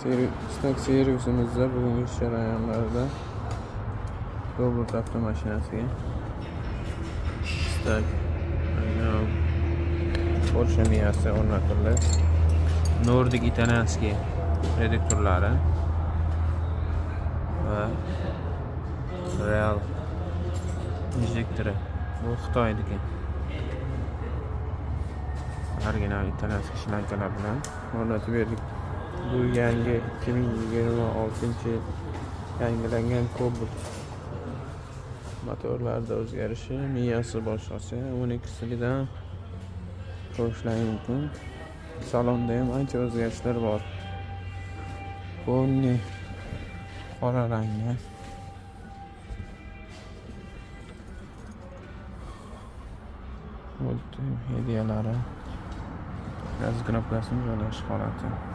Stak servisimizda bugungi ish jarayonlarida Cobalt avtomashinasiga Stak original Porsche miyasi o'rnatildi. Nordic итальянский reduktorlari va Real injektori. Bu Xitoyniki. Original итальянский shlankalar bilan o'rnatib berdik. Bu yangi 2026 yil yangilangan Cobalt. Motorlarda o'zgarishi, miyasi boshqacha, 12 silidan ko'rishlari mumkin. Salonda ham ancha o'zgarishlar bor. Полный qora rangda. Multimedyalari, gaz knopkasini joylashish holati.